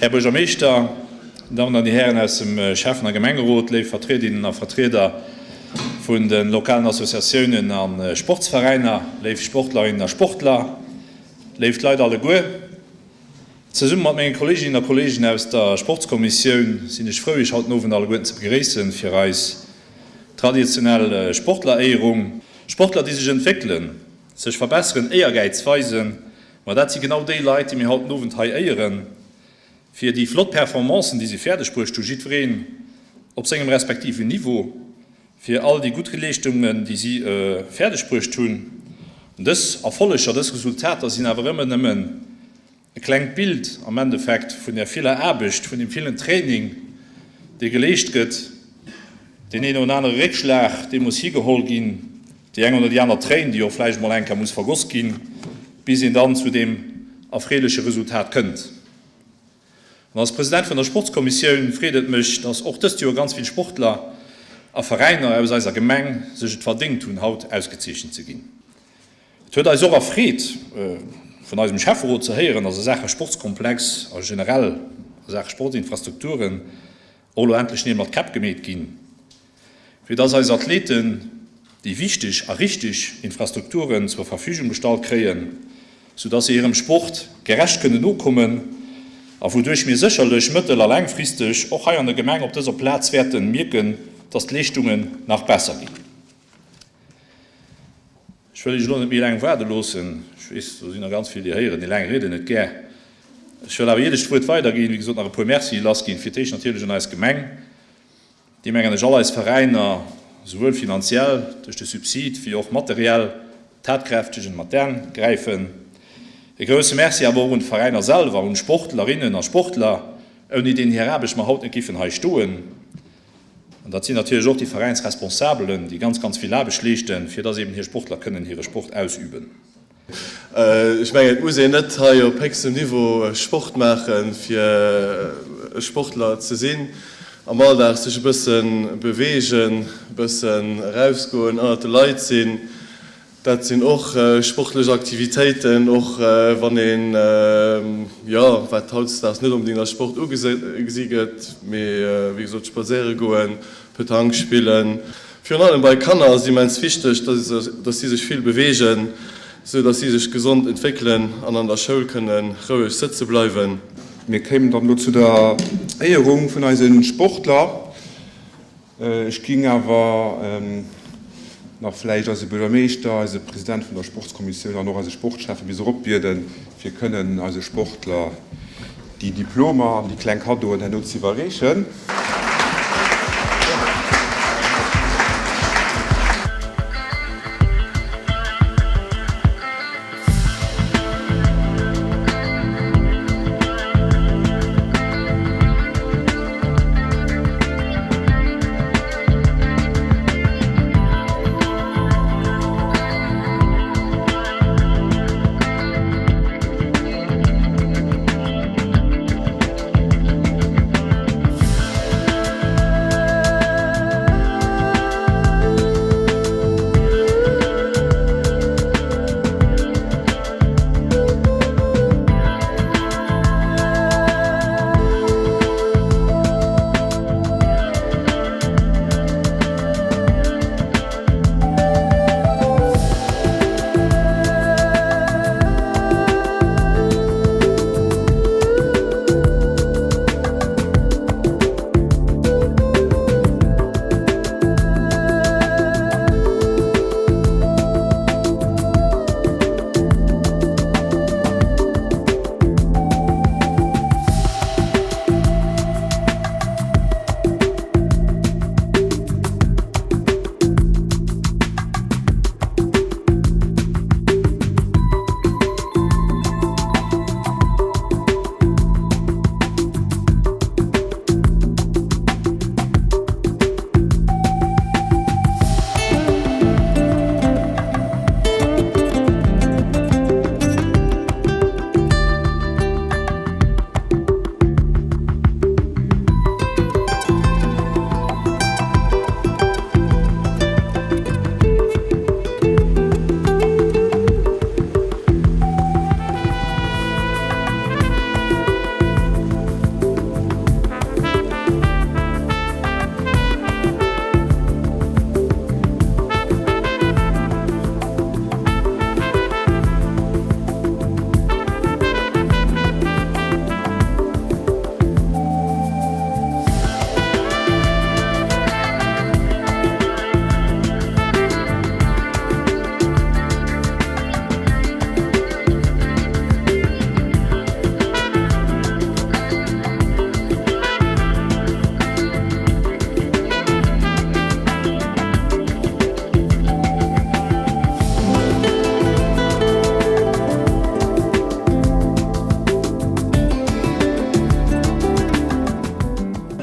Här Buergermeeschter, Dammen an Dir Hären aus dem Schäffen a Gemengerot, léif Vertriedinnen a Vertrieder vun de lokalen Associatiounen a Sportsveräiner, léif Sportlerinnen a Sportler, léif Leit alleguer. Zesumme mat menge Kolleeginnen a Kolleegen aus der Sportskommissioun sinn ech frou, Iech haut den Owend alleguerten ze begréissen fir eis traditionell Sportleréierung. Sportler, déi sech entwéckelen, sech verbesseren, Éiergäiz weisen, ma dat si genau déi Leit, déi mir haut den Owend hei éieren, fir déi flott Performancen, déi si fäerdeg bruecht hu, jiddwereen op sengem respektiven Niveau, fir all déi gutt Leeschtungen, déi si fäerdeg bruecht hunn. Dës Erfolleger, dës Resultater sinn awer ëmmer nëmmen E klengt Bild am Endeffekt vun där viller Aarbecht, vun deem villen Training, dee geleescht gëtt, deen een oder anere Réckschlag, dee muss higeholl ginn, déi eng oder déi aner Tréin, déi och vläicht emol eng Kéier muss vergoss ginn, bis een dann zu deem erfreeleche Resultat kënnt. An als President vun der Sportskommissioun freet et mech, dass och dëst Joer ganz vill Sportler a Veräiner aus eiser Gemeng sech et verdéngt hunn, haut ausgezeechent ze ginn. Et huet eis och erfreet, vun eisem Schäfferot ze héieren, dass a Saache Sportskomplex a generell a Saache Sportsinfrastrukturen och elo endlech Neel mat Käpp gemeet ginn, fir dass eis Athleten déi wichteg a richteg Infrastrukturen zur Verfügung gestallt kréien, soudass se hirem Sport gerecht kënnen nokommen a wouduerch mir sécherlech mëttel a laangfristeg och hei an der Gemeng op dëser Plaz wäerten mierken, dass d'Leeschtungen nach besser ginn. Ech wëll Iech elo net méi laang waarde loossen. Ech weess, do sinn der ganz vill, déi héieren déi laang Rieden net gär. Ech wëll awer, iert ech d'Wuert weiderginn, wéi gesot, nach e puer Mercie lassginn. Fir d'éischt natierlech un eis Gemeng, déi, mengen ech, all eis Veräiner souwuel finanziell duerch de Subsid wéi och materiell tatkräfteg ënner d'Aerm gräifen. E grouse Merci awer och un d'Veräiner selwer, un d'Sportlerinnen a Sportler, ouni deenen hir Aarbecht mer haut net giffen hei stoen. An dat sinn natierlech och déi Veräinsresponsabelen, déi ganz, ganz vill Aarbecht leeschten, fir dass eben hir Sportler kënnen hire Sport ausüben. Ech mengen, et muss een net hei op héchstem Niveau Sport maachen, fir e Sportler ze sinn. Am Alldag sech e bësse beweegen, e bëssen erausgoen, ënnert de Leit sinn, Dat sinn och sportlech Aktivitéiten, och wann een, jo, wat hautdesdaags net onbedéngt als Sport ugesi gëtt, mee wéi gesot spadséiere goen, Petanque spillen. Virun allem bei Kanner ass et immens wichteg, dass si sech vill beweegen, sou dass si sech gesond entwéckelen an an der Schoul kënne roueg sëtze bleiwen. Mir kéimen dann elo zu der Éierung vun eise Sportler. Ech ging awer nach vläicht eise Buergermeeschter, eise President vun der Sportskommissioun an och eise Sportschäffe bis erop bieden, fir kënnen eise Sportler déi Diplomer an déi kleng Kaddoen herno ze iwwerreechen.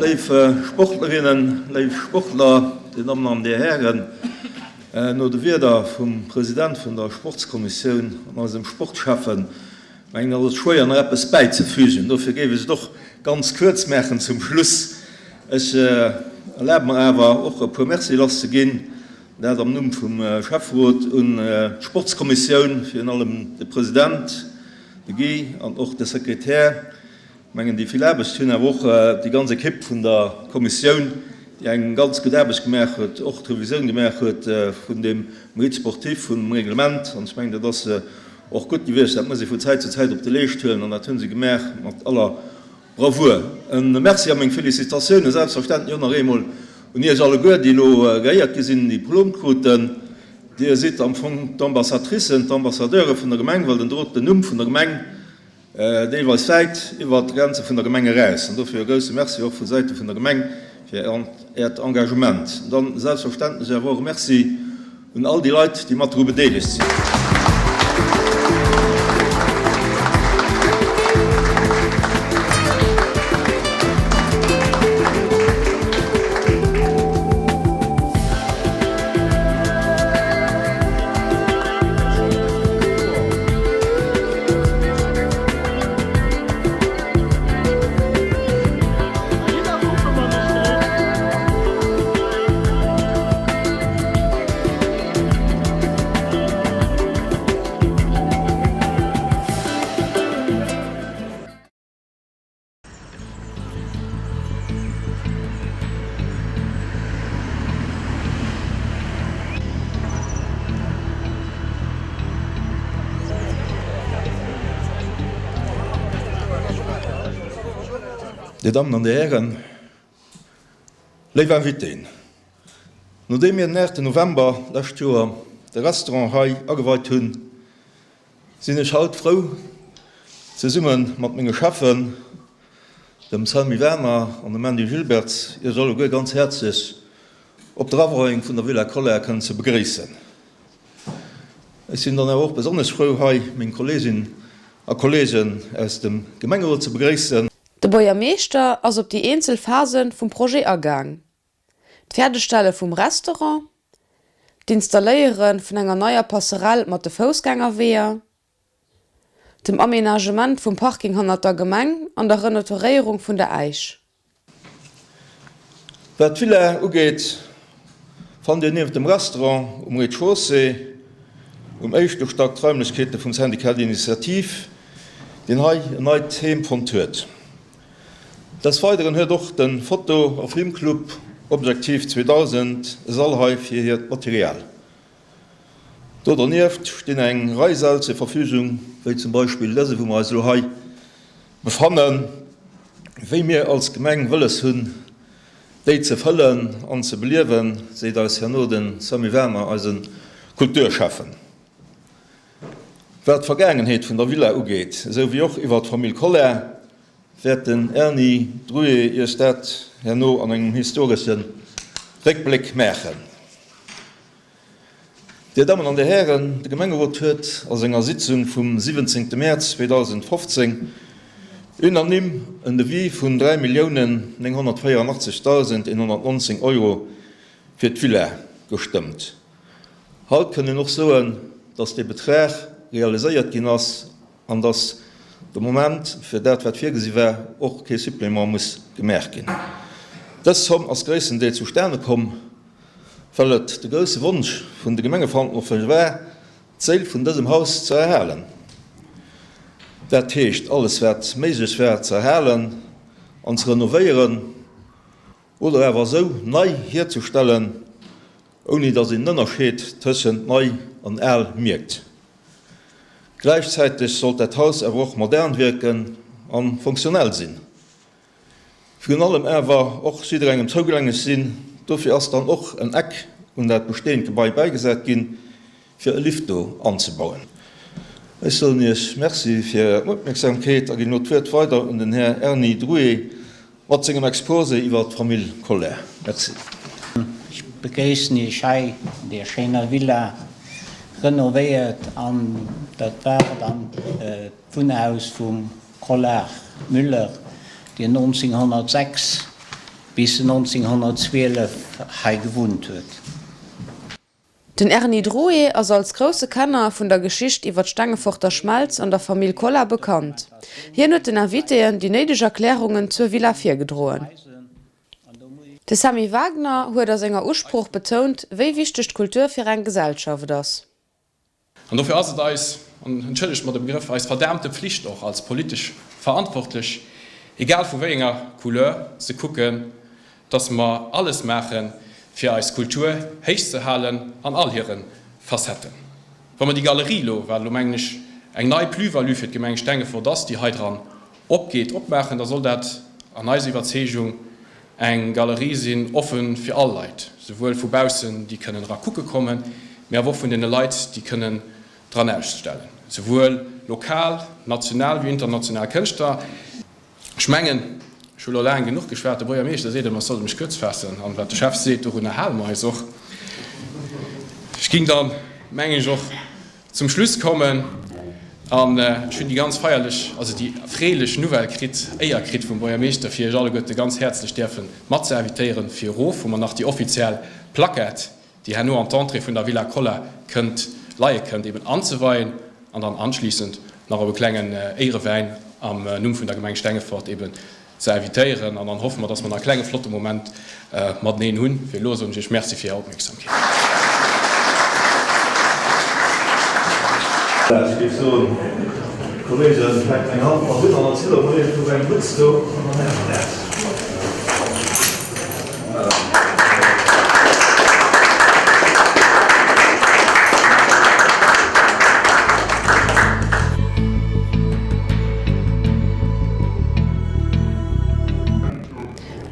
Léif Sportlerinnen, léif Sportler, Dir Dammen an Dir Hären, no de Wierder vum President vun der Sportskommissioun an eisem Sportschäffen, mengen ass et schwéier nach eppes bäizefügen. Dofir géif ech et och ganz kuerz maachen zum Schluss. Ech erlabe mer awer och e puer Mercie lasszeginn, dat am Numm vum Schäfferot un d'Sportskommissioun, virun allem de President, de Guy an och de Sekretär, ech mengen déi vill Aarbecht hunn, awer och déi ganz Ekipp vun der Kommissioun, déi eng ganz gutt Aarbecht gemaach huet, och d'Revisioun gemaach huet vun deem Mérite sportif, vun dem Reglement. An ech mengen, dat ass och gutt gewiescht. Dat muss ee vun Zäit zu Zäit op de Leescht huelen an dat hu se gemaach mat aller Bravour. E Merci a meng Felicitatioune selbstverständlech och nach eemol un Iech alleguer, déi elo geéiert gi sinn, déi Diplom kruten. Dir sidd am Fong d'Ambassadricen, d'Ambassadeure vun der Gemeng, well den drot den Numm vun der Gemeng deelweis wäit iwwert d'Grenze vun der Gemeng eraus. An dofir e grousse Merci och vu Säite vun der Gemeng fir Äert Engagement. An dann selbstverständlech awer och e Merci un all déi Leit, déi mat dru bedeelegt sinn. Dir Dammen an Dir Hären, léif Invitéen, nodeem mir den 8 November lescht Joer de Restaurant hei ageweit hunn, sinn ech haut frou, zesumme mat menge Cheffen, dem Selmy Werner an dem Andy Gilbertz, Iech alleguer ganz häerzlech op der Aweiung vun der Villa Koller kënnen ze begréissen. Ech sinn dann awer och besonnesch frou, hei meng Kolleeginnen a Kolleegen aus dem Gemengerot ze begréissen. De Buergermeeschter ass op déi eenzel Phase vum Projet agaang, d'Fäerdegstelle vum Restaurant, d'Installéiere vun enger neier Passerelle mat de Foussgängerweeër, dem Aménagement vum Parking hannert der Gemeng an der Renaturéierung vun der Äisch. Wat d'Villa ugeet, fannt Dir nieft dem Restaurant um Rez-de-chaussée um éischte Stack d'Raimlechkeete vum Syndicat d'initiative, deen hei en neit Heem fonnt huet. Des Weideren huet och de Foto a Filmclub Objektiv 2000 e Sall hei fir hiert Material. Do dernieft stinn eng Rei Säll zur Verfügung, wéi zum Beispill dëse wou mer eis elo hei befannen. Wéi mir als Gemeng wëlles hunn, déi ze fëllen an ze beliewen, seet eis herno de Sammy Werner, eise Kulturschäffen. Wat d'Vergaangenheet vun der Villa ugeet, esou wéi och iwwer d'Famill Koller, wäert den Erny Druey Iech dat herno an engem historesche Réckbléck maachen. Dir Dammen an Dir Hären, de Gemengerot huet a senger Sitzung vum 17 Mäerz 2015 unanime en Devis vun 3.984.119 Euro fir d'Villa gestëmmt. Haut kënn een och soen, dass dee Betrag realiséiert ginn ass an dass de Moment fir dat wat virgesi war och kee Supplément muss gemaach ginn. Dës Zomm ass gréisstendeels zustane komm, well et de grousse Wonsch vun de Gemengeverantwortleche war, d'Séil vun dësem Haus ze erhalen. Dat heescht alles wat méiglech war ze erhalen an ze renovéieren oder awer esou nei hierzestellen, ouni dass een en Ënnerscheed tëschent nei an al mierkt. Gläichzäiteg sollt dat Haus awer och modern wierken a funktionell sinn. Virun allem awer och jidderengem zougänglech sinn. Dofir ass dann och en Eck un dat bestehend Gebai bäigesat ginn, fir e Lift do anzebauen. Ech soen Iech Merci fir Är Opmierksamkeet a ginn elo d'Wuert weider un den Här Erny Druey mat sengem Exposé iwwer d'Famill Koller. Merci. Ech begréissen Iech hei an deer schéiner Villa, renovéiert, an dat war dann d'Wunnhaus vum Collart Müller, deen 1906. bis en 1912 hei gewunnt huet. Den Erny Drouet ass als grousse Kenner vun der Geschicht iwwer d'Stengeforter Schmelz an der Famill Kolla bekannt. Hien huet den Invitéen déi néideg Erklärungen zur Villa virgedroen. De Sammy Wagner huet a senger Usprooch betount, wéi wichteg d'Kultur fir eng Gesellschaft ass. An dofir ass et eis, an entschëllegt mer de Begrëff, eis verdaamte Pflicht och als politesch Verantwortlech, egal vu wéi enger Couleur, ze kucken, dass mer alles maachen, fir eis Kultur héich ze halen an all hire Facetten. Wa mer déi Galerie elo, wat elo mengen ech eng nei Plus-value fir d'Gemeng Stengefort ass, déi hei dran opgeet, opmaachen, da soll dat an eiser Iwwerzeegung Eng Galerie sinn offe fir all Leit, souwuel vu baussen, déi kënnen era kucke kommen, mee awer och vun deene Leit, déi kënnen dran ausstellen, souwuel lokal, national wéi international Kënschtler. Ech mengen, ech hu elo laang genuch geschwat. De Buergermeeschter seet ëmmer, ech sollt mech kuerz faassen, an wat de Chef seet, dorunner hale mer eis och. Ech ging dann, mengen ech, och zum Schluss kommen an ech hunn déi ganz feierlech, also déi freelech Nouvelle kritt, Éier kritt vum Buergermeeschter, fir Iech alleguerte ganz häerzlech däerfe mat ze invitéieren, fir erof, wou mer nach déi offiziell Plaquette, déi herno an d'Entrée vun der Villa Kolla kënnt, leie kënnt, eben anzeweien an dann anschliissend nach op e klengen Éierewäin am Numm vun der Gemeng Stengefort eben ze invitéieren an dann hoffe mer, dass mer nach e klenge flotte Moment mateneen hunn. Fir elo soen ech Iech Merci fir Är Opmierksamkeet. Ech géif soen, Kolleegen, paakt eng Hand mat un an erzielt emol iech vu engem Witz do an dann maache mer dat.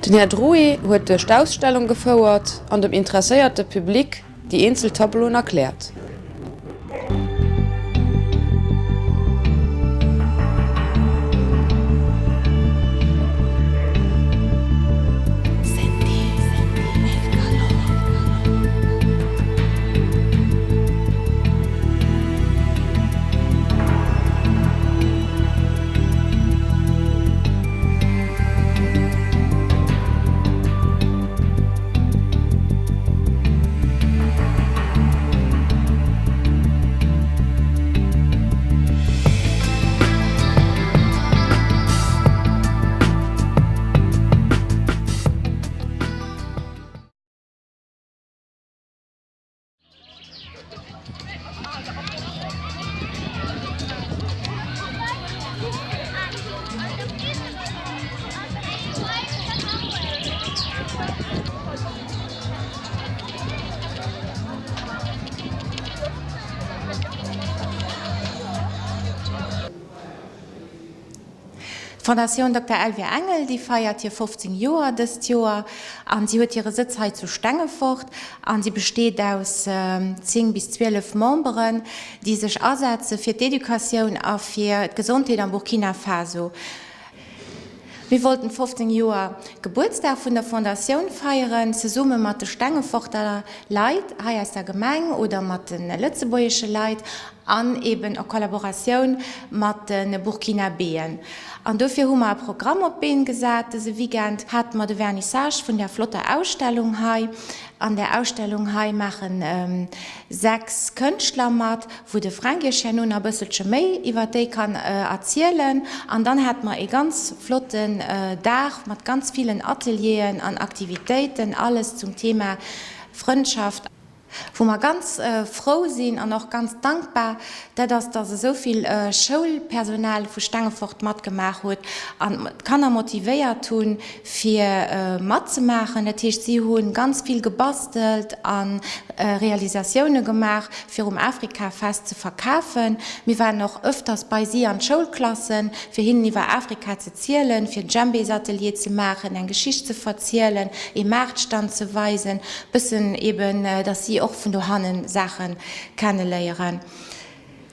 Den Här Drouet huet duerch d'Ausstellung gefouert an dem interesséierte Public déi eenzel Tableauen erkläert. D'Fondatioun Dokter Elvire Engel, déi feiert hir 15 Joer dëst Joer an si huet hire Sëtz hei zu Stengefort an si besteet aus 10 bis 12 Memberen, déi sech asetze fir d'Educatioun a fir d'Gesondheet am Burkina Faso. Mir wollten 15 Joer Gebuertsdag vun der Fondatioun feieren, zesumme mat de Stengeforter Leit hei aus der Gemeng oder mat de lëtzebuergesche Leit an eben a Kollaboratioun mat de Burkinabéen. An dofir hu mer e Programm op d'Been gesat. Dëse Weekend hate mer de Vernissage vun där flotter Ausstellung hei. An där Ausstellung hei maache 6 Kënschtler mat, wou de Fränk iech herno nach e bësselche méi iwwer déi kann erzielen. An dann hate mer ee ganz flotten Dag mat ganz villen Atelieren an Aktivitéiten, alles zum Thema Frëndschaft. Wou mer ganz frou sinn an och ganz dankbar, dat ass, dass esou vill Schoulpersonal vu Stengefort matgemaach huet an d'Kanner motivéiert hunn, fir matzemaachen. Dat heescht, si hu ganz vill gebastelt a Realisatioune gemaach, fir um Afrikafest ze verkafen. Mir waren och ëfters bei si an d'Schoulklassen, fir hinnen iwwer Afrika ze zielen, fir Djembésatelier ze maachen, eng Geschicht ze verzielen, ee Maartstand ze weisen, bëssen eben, dass si och vun dohannen Saache kenneléieren.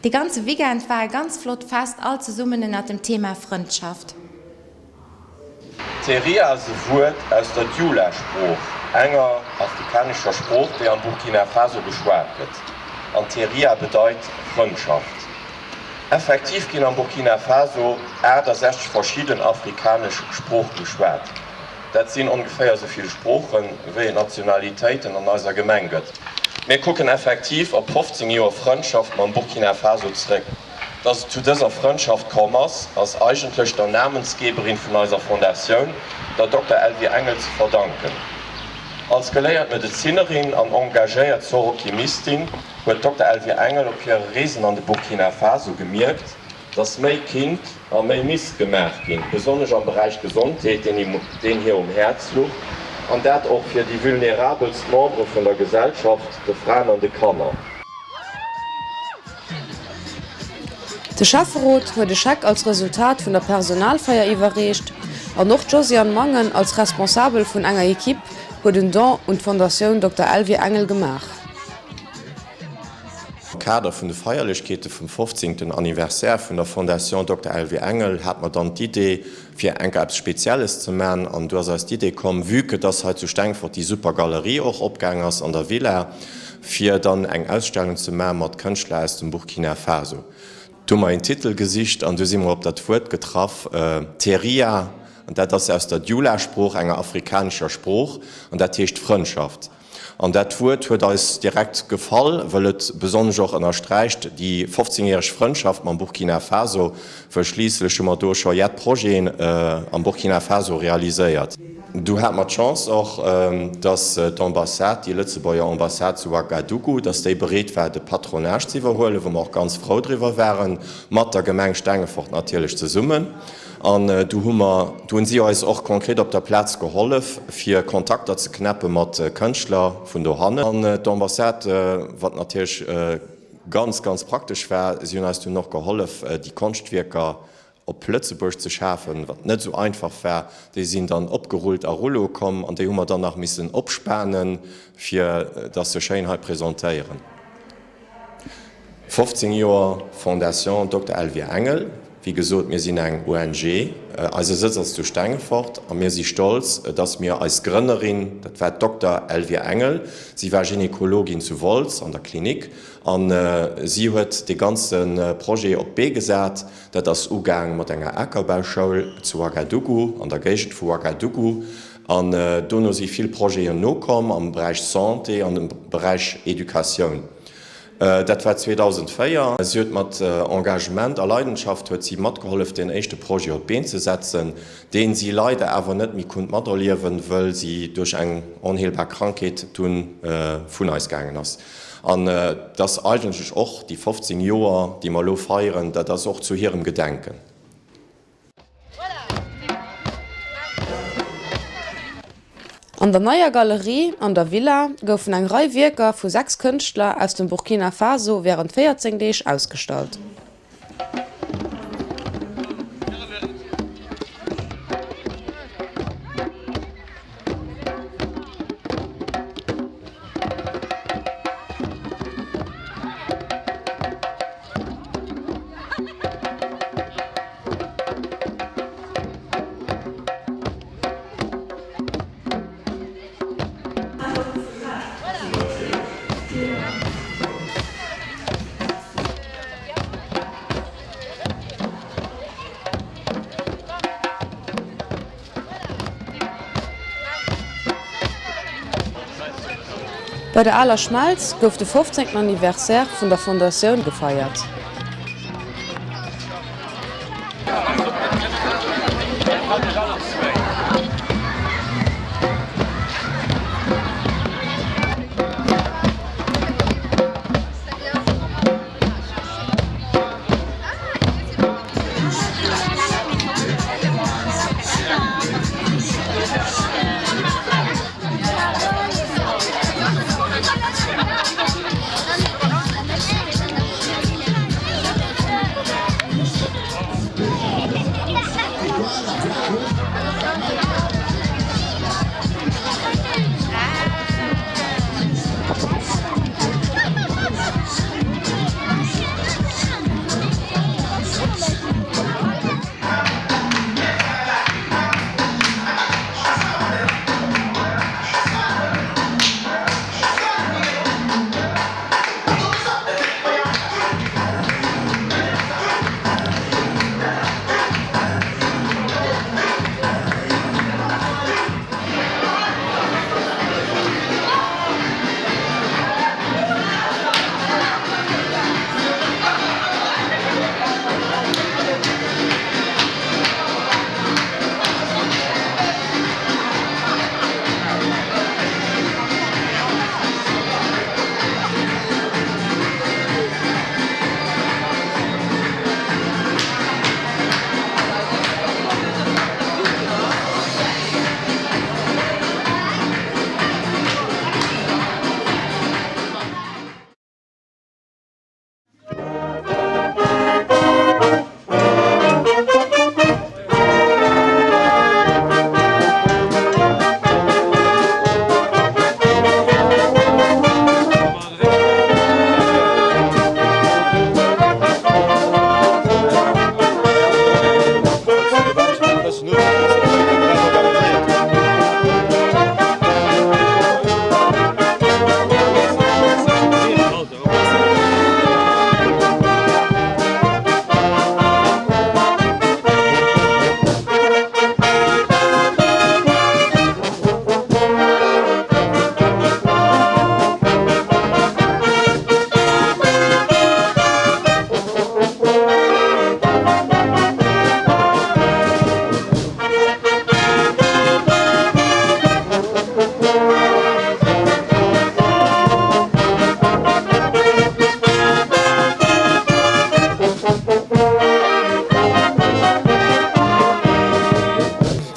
Dee ganze Weekend war e ganz flott Fest, all zesummen ënnert dem Thema Frëndschaft. Teria ass e Wuert aus der Dioula-Sprooch, enger afrikanescher Sprooch, déi am Burkina Faso geschwat gëtt, an Teria bedeit Frëndschaft. Effektiv ginn am Burkina Faso 68 verschidden afrikanesch Sprooche geschwat. Dat sinn ongeféier esou vill Sproochen, wéi et Nationalitéiten an eiser Gemeng gëtt. Mir kucken effektiv op 15 Joer Frëndschaft mam Burkina Faso zeréck. Dass et zu dëser Frëndschaft komm ass, ass eigentlech der Namensgeberin vun eiser Fondatioun, der Dokter Elvire Engel, ze verdanken. Als geléiert Medezinerin an engagéiert Sorokimistin huet d'Dokter Elvire Engel op hire Reesen an de Burkina Faso gemierkt, dass méi kinnt a méi misst gemaach ginn, besonnesch am Beräich Gesondheet, deen hir um Häerz luch, an dat och fir déi vulnerabelst Membere vun der Gesellschaft, de Fraen an de Kanner. De Schäfferot huet e Scheck als Resultat vun der Personalfeier iwwerreecht an och d'Josiane Mangen als Responsabel vun enger Equipe huet en Don un d'Fondatioun Dokter Elvire Engel gemaach. Am Kader vun de Feierlechkeete vum 15. Anniversaire vun der Fondation Dokter Elvire Engel hat mer dann d'Idee fir enker eppes Spezielles ze man an du ass eis d'Idee komm, vue que dass hei zu Stengfort déi super Galerie och opgaang ass an der Villa, fir dann eng Ausstellung ze man mat Kënschtler aus dem Burkina Faso. Du hu mer een Titel gesicht an du si mer op dat Wuert getraff, Teria, an dat ass aus der Dioula-Sprooch, enger afrikanescher Sprooch, an dat heescht Frëndschaft. An dat Wuert huet eis direkt gefall, wëll et besonnesch och ënnersträicht déi 15-järeg Frëndschaft mam Burkina Faso, wëll schliisslech hu mer do scho jett Projeten am Burkina Faso realiséiert. Do hate mer d'Chance och, dass d'Ambassade, déi Lëtzebuerger Ambassade zu Ouagadougou, dass déi bereet war, de Patronage ze iwwerhuelen, wou mer och ganz frou driwwer waren, mat der Gemeng Stengefort natierlech zesummen. An du hu mer, du hunn si eis och konkret op der Plaz gehollef, fir Kontakter ze knäppe mat Kënschtler vun dohannen. An d'Ambassade, wat natierlech ganz, ganz praktesch war, si hunn eis dunn och gehollef, déi Konschtwierker op Lëtzebuerg ze schafen, wat net esou einfach war. Déi sinn dann opgerullt a Rouleaue komm an déi hu mer dann nach missen opspanen, fir dass se schéin hei presentéieren. 15 Joer Fondation Dokter Elvire Engel, Wéi gesot, mir sinn eng ONG, eise Sëtz ass zu Stengefort a mir si stolz, dass mir eis Grënnerin, dat war d'Dokter Elvire Engel, si war Gynekologin zu Wolz an der Klinik a si huet dee ganze Projet op d'Bee gesat. Dat ass ugaang mat enger Akerbauschoul zu Ouagadougou, an der Géigend vu Ouagadougou an dono si vill Projeten nokomm am Beräich Santé an am Beräich Educatioun. Dat war 2004. Si huet mat Engagement a Leidenschaft huet si matgehollef deen éischte Projet op d'Been ze setzen, deen si leider awer net méi konnt materliewen, wëll si duerch eng onheelbar Krankheet dunn vun eis gaangen ass. An et ass eigentlech och déi 15 Joer, déi mer elo feieren, dat ass och zu hirem Gedenken. An der neier Galerie an der Villa goufen eng Rei Wierker vu 6 Kënschtler aus dem Burkina Faso wärend 14 Deeg ausgestallt. Bei der Aler Schmelz gouf de 15. Anniversaire vun der Fondatioun gefeiert.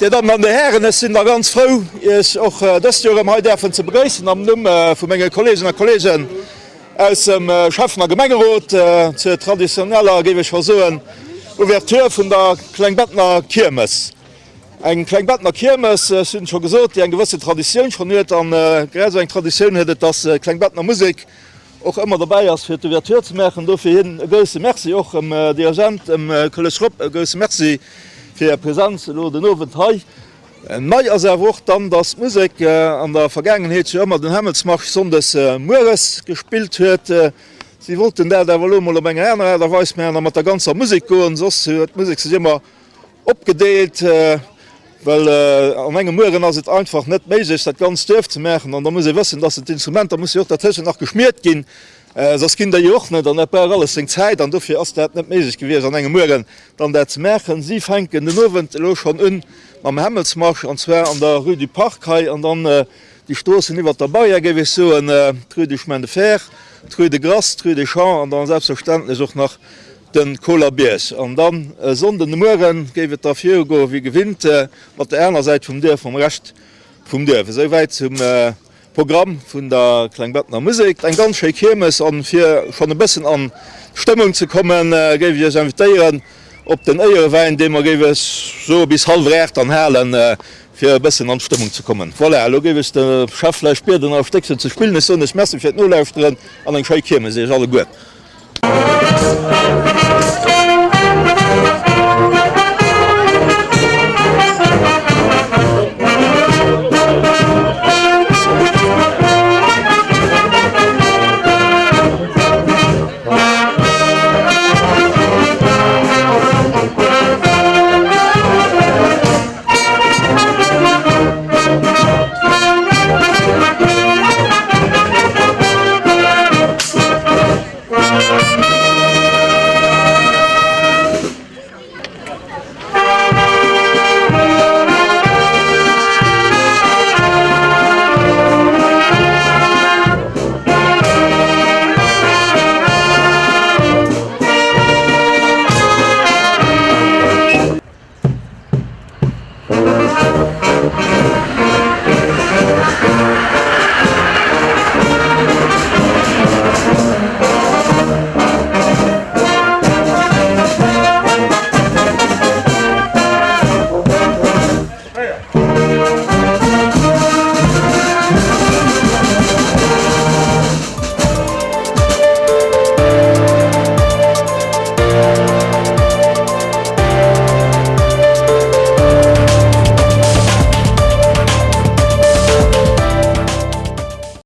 Dir Dammen an Dir Hären, ech sinn da ganz frou, Iech och dëst Joer erëm hei däerfen ze begréissen am Numm vu menge Kolleegen a Kollegen aus dem Schäffen a Gemengerot zur traditioneller, géif ech scho soen, Ouverture vun der Klengbettener Kiermes. Eng Klengbettener Kiermes, ech hunn et scho gesot, déi eng gewësse Traditioun schonn huet. An grad esou eng Traditioun huet et, dass d'Klengbettener Musek och ëmmer dobäi ass, fir d'Ouverture ze maachen. Dofir hinnen e grousse Merci, och dem Dirigent, dem Kolleg Rob, e grousse Merci fir Är Presenz elo den Owend hei. Nei ass awer och dann, dass d'Musek an der Vergaangenheet jo ëmmer den Hämmelsmarsch sonndes mueres gespillt huet. Si wollten dat awer elo emol op eng aner Aart a Weis maachen a mat der ganzer Musek goen. Soss huet d'Musek sech ëmmer opgedeelt, well an engem Mueren ass et einfach net méiglech, dat ganzt Duerf ze maachen. An da muss ee wëssen, dass d'Instrumenter musse jo och dertëschent nach geschmiert ginn, soss ginn déi jo och net. An dat brauch alles seng Zäit an dofir ass dat net méiglech gewiescht, an engem Mueren dann dat ze maachen. Si fänken den Owend elo schonn un mam Hämmelsmarsch, an zwar an der Rue du Parc hei an dann déi Stroossen iwwert der Barrière, géif ech soen, d'Rue du Chemin de Fer, d'Rue de Grasse, d'Rue des Champs an dann selbstverständlech och nach de Koler Bierg. An dann e Sonnden de Muere géif et da virugoe wéi gewinnt mat der aner Säit vum Duerf, mam Rescht vum Duerf. Esou wäit zum Programm vun der Klengbettener Musek. Eng ganz schéi Kiermes an fir schonn e bëssen an d'Stëmmung ze kommen, géif ech iech invitéieren op den Éierewäin, dee mer, géif ech soe, bis hallwer 8 dann halen, fir e bëssen an d'Stëmmung ze kommen. Voilà, elo géif ech de Chef vläicht bieden, nach e Stéckchen ze spillen. Ech soen iech Merci fir d'Nolauschteren an eng schéi Kiermes iech alleguer.